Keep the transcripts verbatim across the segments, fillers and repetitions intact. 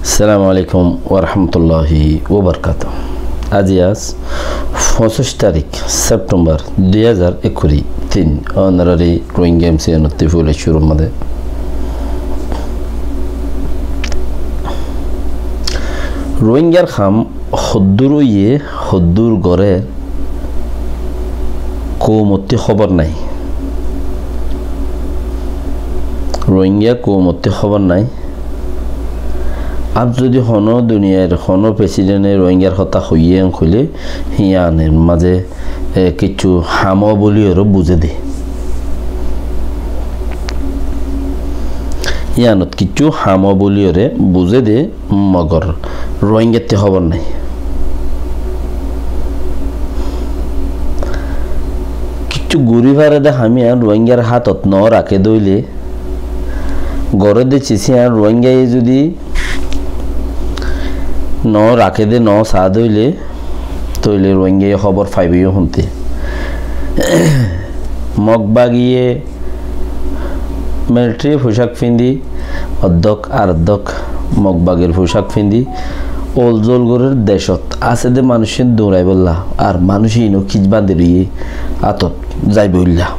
Assalamu alaikum warahmatulláhi wabarakátuhu. Aijja foñsíc tarík Septembar dui házar ekkuri tin, ónorari Rohingya M C N ottú fúla cúrur mazé. Rohingyar ham hoddúr óiye, hoddúr gorér, koumottú hóbor nái. Rohingya koumottú hóbor nái. Ar zodi honó duniyair honó president e Rohingyar hotá hoiyé en hoilé, híyanor mazé, e, kessú ham bóliyoré buzé dé. Híyanot kessú ham bóliyoré buzé dé, mogor Rohingyattú hóbor nái. Kessú gorí fare dé ham yián Rohingyar hátot no raké dé óile, goré dé sis yián Rohingyaye zodi no raké dé, no saá dé óile, tóile Rohingyaye hóbor faibóu honté. Mog bagiye military focák findi, oddók ar oddók Mog bagir focák findi, ól-zól gorér decót asé dé manúic cín duñraibólla, ar manúic iín ó kic bandi loiyé átot zaibólla.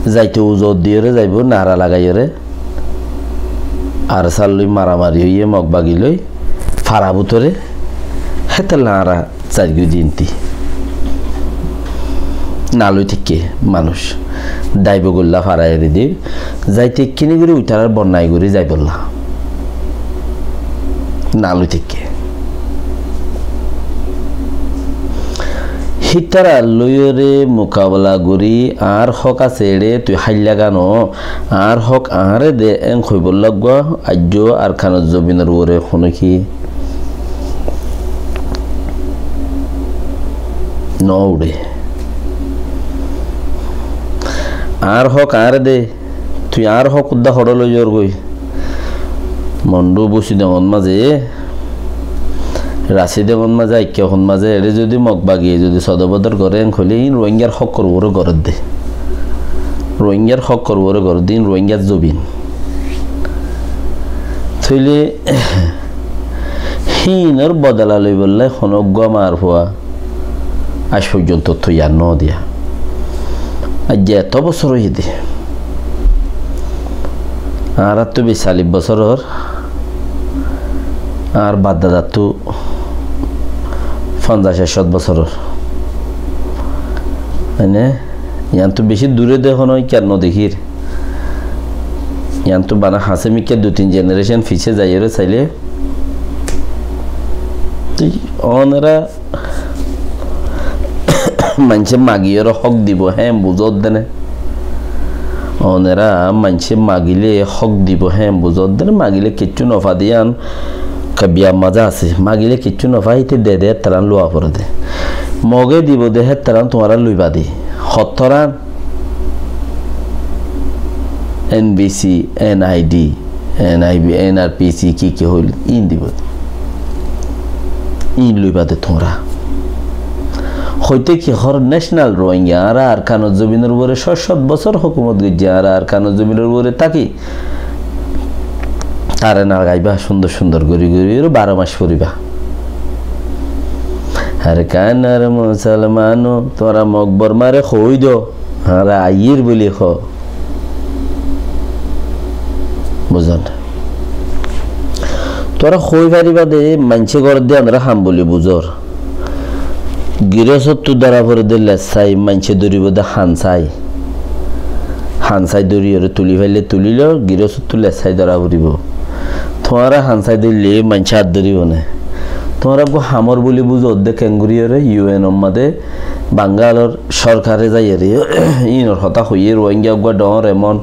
Zaite uzor diyoré zaibóu, nara lagaiyoré, ar sár loi maramari óiye Mog bagi loi, fara bútore, hétolla añára zairgói dé inti. Naloi táikke manúic. Daibo golla fara eri di. Zaite kini gorí uitarár bonnai gorí zaibólla. Naloi táikke. Hítara loiyóre mukabela gorí añár hók asé eçé tui háilla gán ó, añár hók añáre de en hoibólla uggúa aijjó Arkanor zobinor uore honó ki no uçé. Añár hók añáre de, tui añár hók uddá hoçé loiyór goi. Mondu Busidongot mazé, Rasidongot mazé, Aikkahot mazé, eçé zodi Mog bagiye zodi sodor bodor goré en hoilé, iín Rohingyar hókor uore gorér de. Rohingyar hókor uore gorér de, iín Rohingyar zobin. Tóile híinor bodola loibolla honó uggúa maar fua aij foijjonto toiyar no diya. Aijja eto bosór óiye de. Añárattú bic callic bosóror, añár bafdadattú fonzaic ekcót bosóror. Mane, yiántu bicí dure de honó ikká no dekír. Yiántu bana hañsé mikká dui tin generation fisé zaiyóre sailé, tui ónora maincé magiyóre hók dibo, hé buzódde né? Ónora maincé magilé hók dibo, hé buzódde né? Magilé kiccú no fa de yián kabiya mazá asé. Magilé kiccú no fa, íte de de héttarán luwa foré de. Mogé dibo de héttarán tuáñra luiba de. Hottorán N B C, N I D, N I B, N R P C ki ki hoil, iín dibo. Iín luiba de tuáñra. Hoité ki hor national Rohingya, añára Arkanor zobinor uore cót cót bosór hókumot goijjé, añára Arkanor zobinor uore táki. Tare na gaiba, cúndor cúndor gorí gorí, ero baró mac foriba. Arkanor musolmano, tuáñra Mog Bormare hoi do, añára aiyír buli ho. Buzón? Tuáñra hoi fariba de, maincé gorédde añára ham buli buzór. Girósottú dóra foré de lessái, maincé dóribo de hansái. Hansái dóriyoré tulí faillé tulílo, girósottú lessái dóra foribó. Tuáñra hansái dóille maincé át dóribo né? Tuáñra uggúa hamor buli buzódde kengoriyoré U N or mazé Bangalor sorkare zaiyóre, inor hotá hoiyé, Rohingya uggúa dhoóñr emon,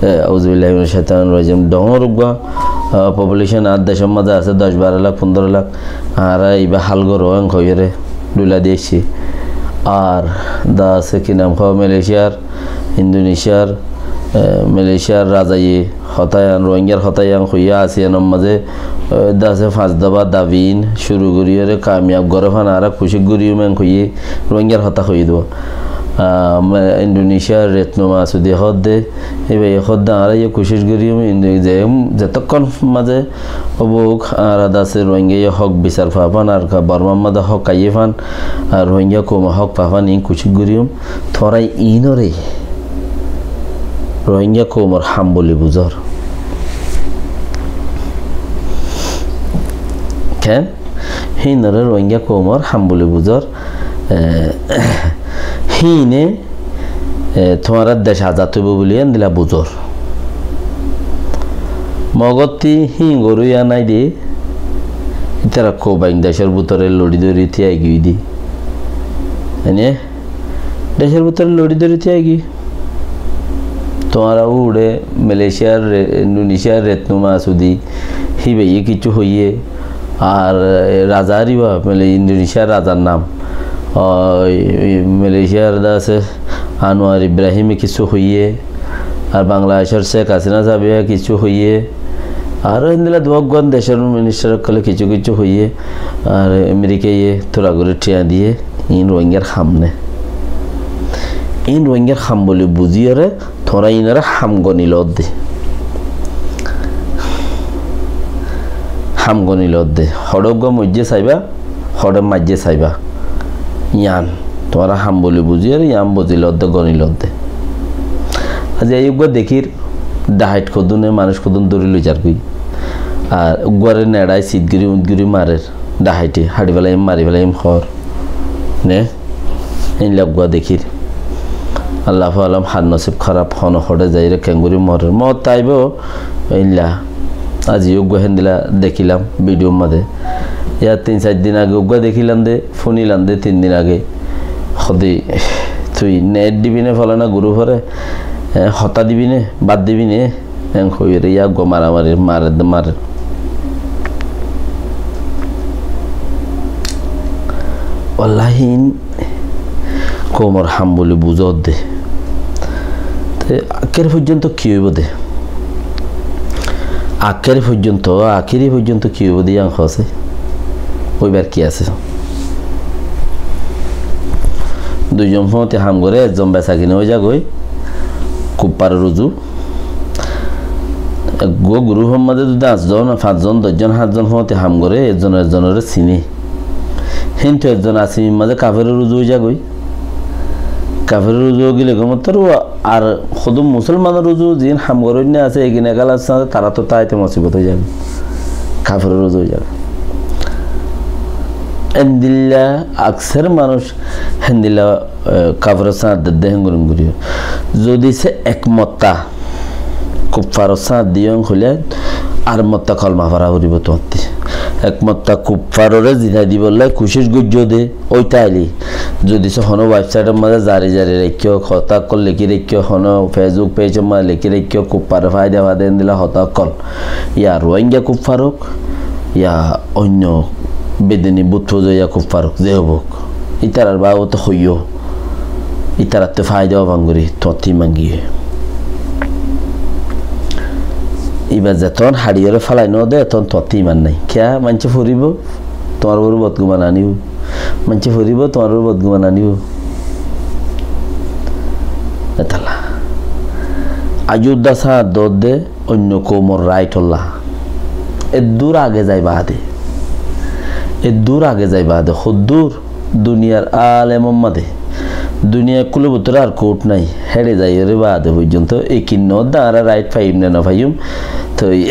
e, auzubillahi minash shaitanir rajim, dhoóñr uggúa, a, population añár decór mazé asé doc baró lak, fundoro lak, añára ibá hál goró en hoiyóre dhulá di aiccí. Ar de asé ki nam hoó, Malaysiar, Indonesiar, e, Malaysiar razaye hotá yián, Rohingyar hotá yián hoiyé, ASEAN or mazé, e, de asé fañs dofa dabi iín cúru goríyoré kamiyab goré fán añára kucíc goríyum en hoiyé, Rohingyar hotá hoiyé dé. Ah, ma-, Indonesia Retno Masudi hoódde, íba hoódde añára yó kucíc goríyum, Indo-, ze-, zetókkon mazé óbuk añára dase Rohingya yó hók bisar fafán, ar ka Bormar mazé hók aiyé fán, ar Rohingya koum hók fafán, iín kucíc goríyum. Tuáñra iínoré Rohingya koumor ham buli buzór. Ken? Híinoré Rohingya koumor ham buli buzór. Eh, híine, eh, tuáñrar dec azad óibo buli endilla buzór. Mogottí híin goró yá nái de, ítara koubain decór bútore loçí dóri tíai giyói de. Ene? Decór bútore loçí dóri tíai giyói. Tuáñra uçe Malaysiar re-, Indonesiar Retno Masudi, híbaye kiccú hoiyé, ar, eh, raza ar íba, mane Indonesiar razar nam, oi, oi, Malaysiar de asé Anwar Ibrahime kiccú hoiyé, ar Bangladecór Sheikh Hasina sábe kiccú hoiyé, ar endilla duwá uggúa decór minister ókkole kiccú kiccú hoiyé, ar Amerikaye tura gorí thiañ diyé, iín Rohingyar ham né. Iín Rohingyar ham buli buzíyore tuáñra iínoré ham goni loódde. Ham goni loódde. Hoçé uggúa moijjé saibá, hoçé maijjé saibá. Yián tuáñra ham buli buzíyore yián buzi loódde, goni loódde. Aijja ei uggúa dekír, dahait hodúne, manúic hodún dóri loi zargói. Ar uggúare neçai sit gorí, uñt gorí marer. Dahaite, haçi felaiyum, mari felaiyum hoór. Ne? Éilla uggúa dekír. Allahu alam, har nosib háraf, hone hoçé zaiyóre keéngorí morer. Moot aibó, éilla. Aijja uggúa héndilla dekílam, bidiyór mazé. Yá tin sair din age uggúa dekílam de, fúnilam de tin din age. Hóde, tui net dibi né folana gurúfore, eh, hotá dibi né, bát dibi né? Eén hoiyóre yá uggúa maramari marer de marer. Wallahi iín koumor ham buli buzódde. Te akér foijjonto ki óibo de? Akér foijjonto, akéri foijjonto ki óibo de yián hoóse? Óibar ki asé? Duizon fúañti ham goré, ezzon besakina ói zagói, kuffaror uzu. Eggúa gurúfor mazé zodi añczon, fañszon, doiczon, háñtzon fúañti ham goré, ezzone ezzonoré siné. Héntu ezzon asimir mazé kaferor uzu ói zagói. Kaferor uzu ói gile gom ottór ar hodún musolmanor uzu ziín ham goróinna asé, egin egal asé, taráttu táite mosibot ói zagói. Kaferor uzu ói zagói. Endilla akser manúic héndilla eh, kaferor sáñt dedde héngorí héngorí. Zodi se ek motta kuffaror sáñt diyó hoilé ar motta kolma fora foribó tuáñtti. Ek motta kuffaroré zitai dibolla kucíc goijjó de ói táile. Zodi se honó websaitor mazé zari zari raikkó, hotá ókkol lekí raikkó, honó Facebook pejor mazé lekí raikkó, kuffare faida fade héndilla hotá ókkol. Ya Rohingya kuffar ók, ya oinno bedeni but fuzoya kuffar ók, ze ók. Ítarar babote hoiyó, ítarattú faida óibo gorí tuáñttú iman giyé. Íba zetón haçiyóre félai node, etón tuáñttú iman nái. Kiyá maincé foribó, tuáñr uore bodguman anibó. Maincé foribó, tuáñr uore bodguman anibó. Etalla. Aijjó dasa dodde oinno koumor raitolla. Eddúr age zai baade. Eddúr age zai baade. Hoddúr duniyar alemor mazé. Duniyar kúlor bútore ar kout nái. Héçe zaiyóre baade foijjonto ekin nodde añára rait faiyum ne no faiyum. Toi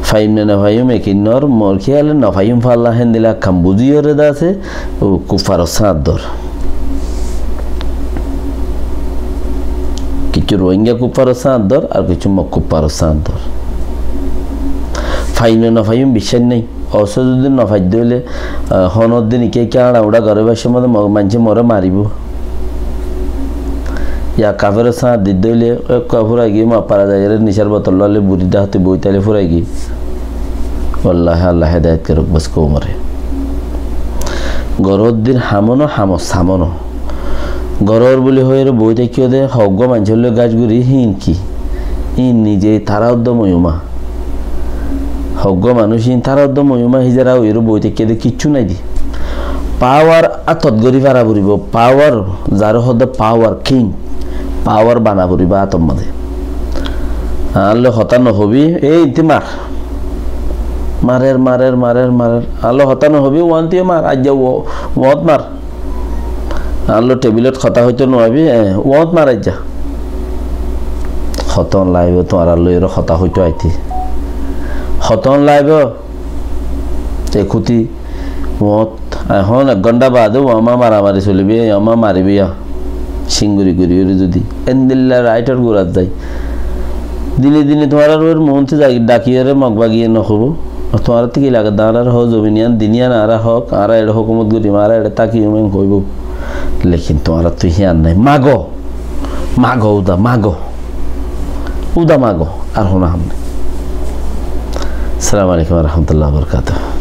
faiyum ne no faiyum ekin nor, mor kiyale no faiyum falla héndilla kam buzíyore de asé. Ó kuffaror sáñt dor. Kissú Rohingya kuffaror sáñt dor, ar kissú Mog kuffaror sáñt dor. Faiyum ne no faiyum biccác nái. Óso zodi no faidde óile, ah, honó din ikká ikká añça uçá goré baiccór mazé mo-, maincé moré maribó. Ya kaferor sáñt didde óile, ekka furai giyé, Mog fara zaiyóre nicár botol loi buri dahóti boi táile furai giyé. Wallahi, Allah hedayet goruk bos koumoré. Goror din hamono, hamo samono. Goror buli hoiyóre boi táikkiyó de, hoggúa maincór loi gáic gorí, híin ki? Híin nize tará uddá moiyuma. Hoggúa manúic híin tará uddá moiyuma, hízara hoiyóre boi táikkiyó de kiccú nái de. Pawar átot gorí fara foribó, pawar, zaré hoó de pawar, king, pawar bana foribó átor mazé. Añálloi hotá nohobi, ei inti mar. Marer, marer, marer, marer. Añálloi hotá nohobi, uántiyó mar, aijja uó-, uót mar. Añálloi tebilot hotá hoitó nofabi, e, uót mar aijja. Hotón laibo tuáñralloi ero hotá hoitó aití. Hotón laibo. Ekúti, uót, ehón ek gónta baade uáma maramari solibo, uáma maribo ya. Cínguri guri guri zodi. Endilla raitor gurat zai. Dine dine tuáñrar uore muúntu zai dhakiyóre mog bagiye nohóibo. Tuáñrattú ki lage de añárar hó zobin yián, din yián añára hók, añára eçe hókumot gorim, añára eçe tákiyum en hoibo. Lekin tuáñrattú híyan nái. Mago. Mago uda, mago. Uda mago. Ar hono ham nái. Assalamu alaikum wa rahmatullahi wa barakatuhu.